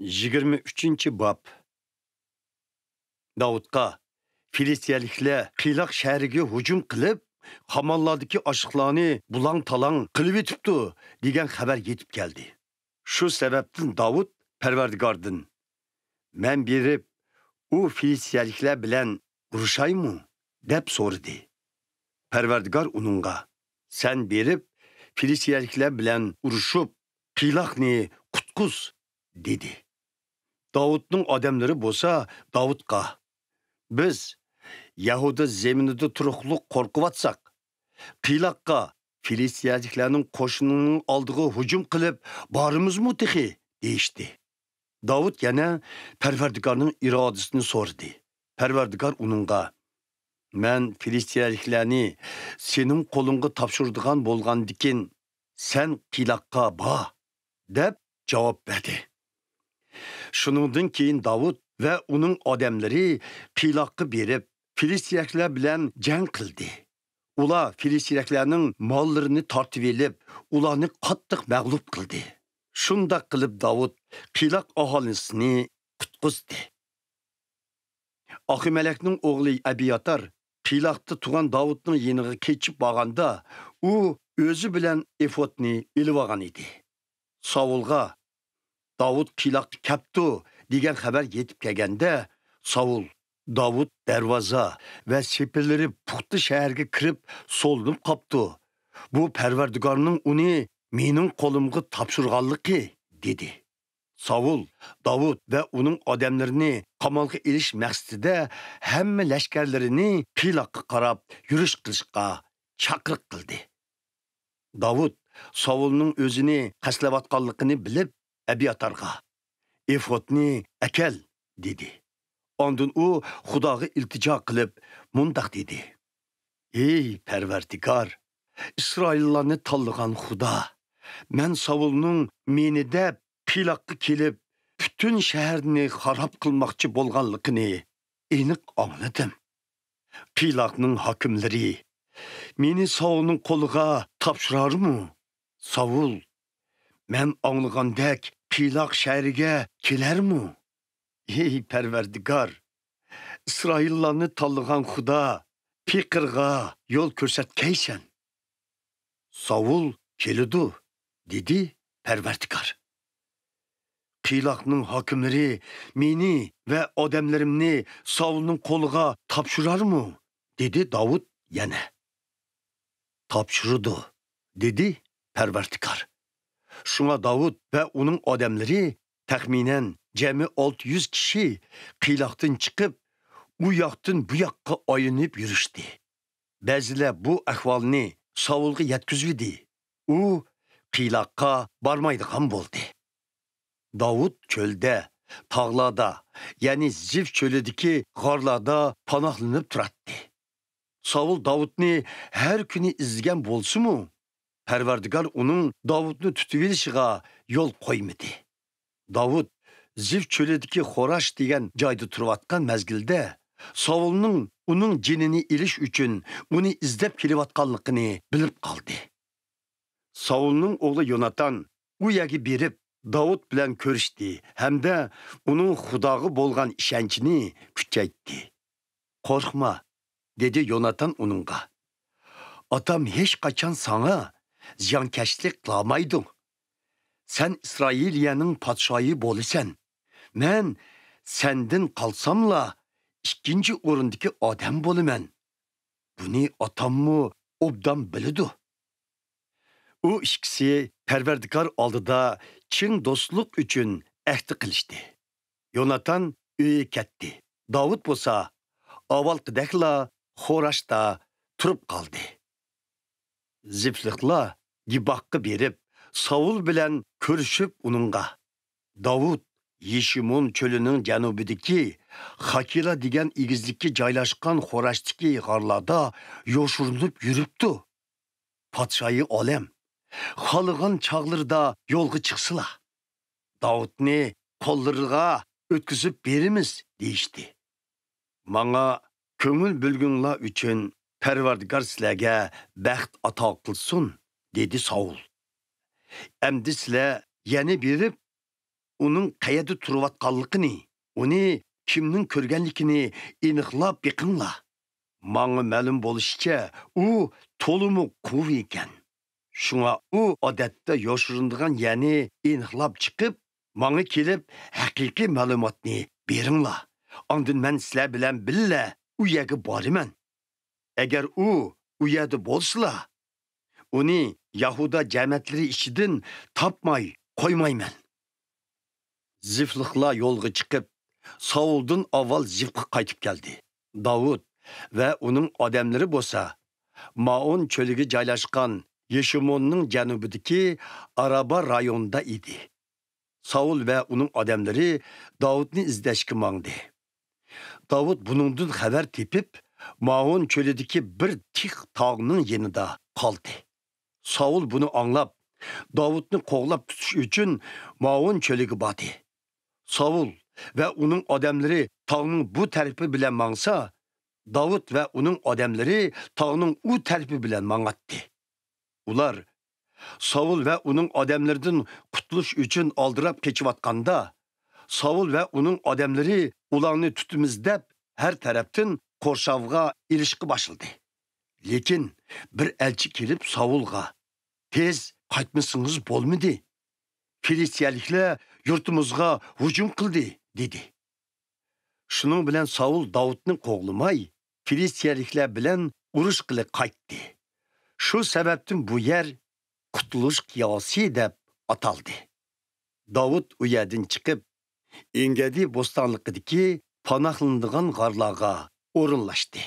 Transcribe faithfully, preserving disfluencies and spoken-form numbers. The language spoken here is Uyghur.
يىگىرمە ئۈچىنچى باب. داۋۇتقا، «فىلىستىيەلىكلەر قىيلاق شەھىرىگە ھۇجۇم قىلىپ، خامانلاردىكى ئاشلىقلارنى بۇلاڭ-تالاڭ قىلىۋېتىپتۇ» دېگەن خەۋەر يېتىپ كەلدى. شۇ سەۋەبتىن داۋۇت پەرۋەردىگاردىن، «مەن بېرىپ، ئۇ فىلىستىيەلىكلەر بىلەن ئۇرۇشايمۇ؟» دەپ سورىدى. پەرۋەردىگار ئۇنىڭغا، «سەن بېرىپ، فىلىستىيەلىكلەر بىلەن ئۇرۇشۇپ، قىيلاقنى قۇتقۇز» دېدى. داۋۇتنىڭ ئادەملىرى بولسا داۋۇتقا، «بىز يەھۇدا زېمىنىدا تۇرۇقلۇق قورقۇۋاتساق، قىيلاققا، فىلىستىيەلىكلەرنىڭ قوشۇنىنىڭ ئالدىغا ھۇجۇم قىلىپ بارىمىزمۇ تېخى؟» دېيىشتى. داۋۇت يەنە پەرۋەردىگارنىڭ ئىرادىسىنى سورىدى. پەرۋەردىگار ئۇنىڭغا، «مەن فىلىستىيەلىكلەرنى سېنىڭ قولۇڭغا تاپشۇرىدىغان بولغاندىكىن، سەن قىيلاققا بار» دەپ جاۋاب بەردى. شۇنىڭدىن كېيىن داۋۇت ۋە ئۇنىڭ ئادەملىرى قىيلاققا بېرىپ، فىلىستىيەلىكلەر بىلەن جەڭ قىلدى. ئۇلار فىلىستىيەلىكلەرنىڭ ماللىرىنى تارتىۋېلىپ، ئۇلارنى قاتتىق مەغلۇپ قىلدى. شۇنداق قىلىپ داۋۇت قىيلاق ئاھالىسىنى قۇتقۇزدى. ئاخىمەلەكنىڭ ئوغلى ئەبىياتار قىيلاقتا تۇغان داۋۇتنىڭ يېنىغا قېچىپ بارغاندا، ئۇ ئۆزى بىلەن ئېفودنى ئېلىۋالغان ئىدى. ساۋۇلغا، «داۋۇت قىيلاققا كەپتۇ» دېگەن خەۋەر يېتىپ كەلگەندە، ساۋۇل، «داۋۇت دەرۋازا ۋە سېپىللىرى پۇختا شەھەرگە كىرىپ سولىنىپ قاپتۇ. بۇ پەرۋەردىگارنىڭ ئۇنى مېنىڭ قولۇمغا تاپشۇرغانلىقى» دېدى. ساۋۇل داۋۇت ۋە ئۇنىڭ ئادەملىرىنى قامالغا ئېلىش مەقسىتىدە ھەممە لەشكەرلىرىنى قىيلاققا قاراپ يۈرۈش قىلىشقا چاقىرىق قىلدى. داۋۇت ساۋۇلنىڭ ئۆزىنى قەستلەۋاتقانلىقىنى بىلىپ، ئەبىياتارغا، «ئېفودنى ئەكەل» دېدى. ئاندىن ئۇ خۇداغا ئىلتىجا قىلىپ مۇنداق دېدى، «ئەي پەرۋەردىگار، ئىسرائىللارنى تاللىغان خۇدا، مەن ساۋۇلنىڭ مېنى دەپ قىيلاققا كېلىپ، پۈتۈن شەھەرنى خاراب قىلماقچى بولغانلىقىنى ئېنىق ئاڭلىدىم. قىيلاقنىڭ ھاكىملىرى مېنى ساۋۇلنىڭ قولىغا تاپشۇرارمۇ؟ ساۋۇل، مەن ئاڭلىغاندەك، قىيلاق شەھىرىگە كېلەرمۇ؟ ئەي پەرۋەردىگار، ئىسرائىللارنى تاللىغان خۇدا، پېقىرغا يول كۆرسەتكەيسەن.» «ساۋۇل كېلىدۇ» دېدى پەرۋەردىگار. «قىيلاقنىڭ ھاكىملىرى مېنى ۋە ئادەملىرىمنى ساۋۇلنىڭ قولىغا تاپشۇرارمۇ؟» دېدى داۋۇت يەنە. «تاپشۇرىدۇ» دېدى پەرۋەردىگار. شۇڭا داۋۇت ۋە ئۇنىڭ ئادەملىرى تەخمىنەن جەمئىي ئالتە يۈز كىشى قىيلاقتىن چىقىپ، ئۇ ياقتىن بۇ ياققا ئايلىنىپ يۈرۈشتى. بەزىلەر بۇ ئەھۋالنى ساۋۇلغا يەتكۈزۈۋىدى. ئۇ قىيلاققا بارمايدىغان بولدى. داۋۇت چۆلدە، تاغلاردا، يەنى زىف چۆلىدىكى غارلاردا پاناھلىنىپ تۇراتتى. ساۋۇل داۋۇتنى ھەر كۈنى ئىزدىگەن بولسىمۇ، پەرۋەردىگار ئۇنىڭ داۋۇتنى تۇتۇۋېلىشىغا يول قويمىدى. داۋۇت زىف چۆلىدىكى خوراش دېگەن جايدا تۇرۇۋاتقان مەزگىلدە، ساۋۇلنىڭ ئۇنىڭ جېنىنى ئېلىش ئۈچۈن ئۇنى ئىزدەپ كېلىۋاتقانلىقىنى بىلىپ قالدى. ساۋۇلنىڭ ئوغلى يوناتان ئۇ يەرگە بېرىپ، داۋۇت بىلەن كۆرۈشتى ھەمدە ئۇنىڭ خۇداغا بولغان ئىشەنچىنى كۈچەيتتى. «قورقما»، دېدى يوناتان ئۇنىڭغا. «ئاتام ھېچقاچان ساڭا زىيانكەشلىك قىلالمايدۇ. سەن ئىسرائىلىيەنىڭ پادىشاھى بولىسەن. مەن سەندىن قالساملا ئىككىنچى ئورۇندىكى ئادەم بولىمەن. بۇنى ئاتاممۇ ئوبدان بىلىدۇ.» ئۇ ئىككىسى پەرۋەردىگار ئالدىدا چىڭ دوستلۇق ئۈچۈن ئەھدى قىلىشتى. يوناتان ئۆيىگە كەتتى. داۋۇت بولسا ئاۋۋالقىدەكلا خوراشتا تۇرۇپ قالدى. زىفلىقلار گىباغقا بېرىپ، ساۋۇل بىلەن كۆرۈشۈپ ئۇنىڭغا، «داۋۇت يېشىمون چۆلىنىڭ جەنۇبىدىكى خاكىلا دېگەن ئېگىزلىككە جايلاشقان خوراشتىكى غارلاردا يوشۇرۇنۇپ يۈرۈپتۇ. پادىشاھى ئالەم، خالىغان چاغلىرىدا يولغا چىقسىلا، داۋۇتنى قوللىرىغا ئۆتكۈزۈپ بېرىمىز» دېيىشتى. «ماڭا كۆڭۈل بۆلگىنىڭلار ئۈچۈن پەرۋەردىگار سىلەرگە بەخت ئاتا قىلسۇن» دېدى ساۋۇل. «ئەمدى سىلەر يەنە بېرىپ، ئۇنىڭ قەيەردە تۇرۇۋاتقانلىقىنى، ئۇنى كىمنىڭ كۆرگەنلىكىنى ئېنىقلاپ بېقىڭلار. ماڭا مەلۇم بولۇشىچە، ئۇ تولىمۇ قۇۋى ئىكەن. شۇڭا ئۇ ئادەتتە يوشۇرۇنىدىغان يەرنى ئېنىقلاپ چىقىپ، ماڭا كېلىپ، ھەقىقىي مەلۇماتنى بېرىڭلار. ئاندىن مەن سىلەر بىلەن بىللە ئۇ يەرگە بارىمەن. ئەگەر ئۇ ئۇ يەردە بولسىلا، ئۇنى يەھۇدا جەمەتلىرى ئىچىدىن تاپماي قويمايمەن. زىفلىقلار يولغا چىقىپ، ساۋۇلدىن ئاۋۋال زىفقا قايتىپ كەلدى. داۋۇت ۋە ئۇنىڭ ئادەملىرى بولسا مائون چۆلىگە جايلاشقان يېشىموننىڭ جەنۇبىدىكى ئارابا رايونىدا ئىدى. ساۋۇل ۋە ئۇنىڭ ئادەملىرى داۋۇتنى ئىزدەشكە ماڭدى. داۋۇت بۇنىڭدىن خەۋەر تېپىپ، مائون چۆلىدىكى بىر تىخ تاغنىڭ يېنىدا قالدى. ساۋۇل بۇنى ئاڭلاپ، داۋۇتنى قوغلاپ تۇتۇش ئۈچۈن مائون چۆلىگە باردى. ساۋۇل ۋە ئۇنىڭ ئادەملىرى تاغنىڭ بۇ تەرىپى بىلەن ماڭسا، داۋۇت ۋە ئۇنىڭ ئادەملىرى تاغنىڭ ئۇ تەرىپى بىلەن ماڭاتتى. ئۇلار ساۋۇل ۋە ئۇنىڭ ئادەملىرىدىن قۇتۇلۇش ئۈچۈن ئالدىراپ قېچىۋاتقاندا، ساۋۇل ۋە ئۇنىڭ ئادەملىرى ئۇلارنى تۇتىمىز دەپ ھەر تەرەپتىن قورشاۋغا ئېلىشقا باشلىدى. لېكىن بىر ئەلچى كېلىپ ساۋۇلغا، «تېز قايتمىسىڭىز بولمىدى. فىلىستىيەلىكلەر يۇرتىمىزغا ھۇجۇم قىلدى» دېدى. شۇنىڭ بىلەن ساۋۇل داۋۇتنى قوغلىماي، فىلىستىيەلىكلەر بىلەن ئۇرۇشقىلى قايتتى. شۇ سەۋەبتىن بۇ يەر قۇتۇلۇش قىياسى دەپ ئاتالدى. داۋۇت ئۇ يەردىن چىقىپ، ئېنگەدى بوستانلىقىدىكى پاناھلىنىدىغان غارلارغا ئورۇنلاشتى.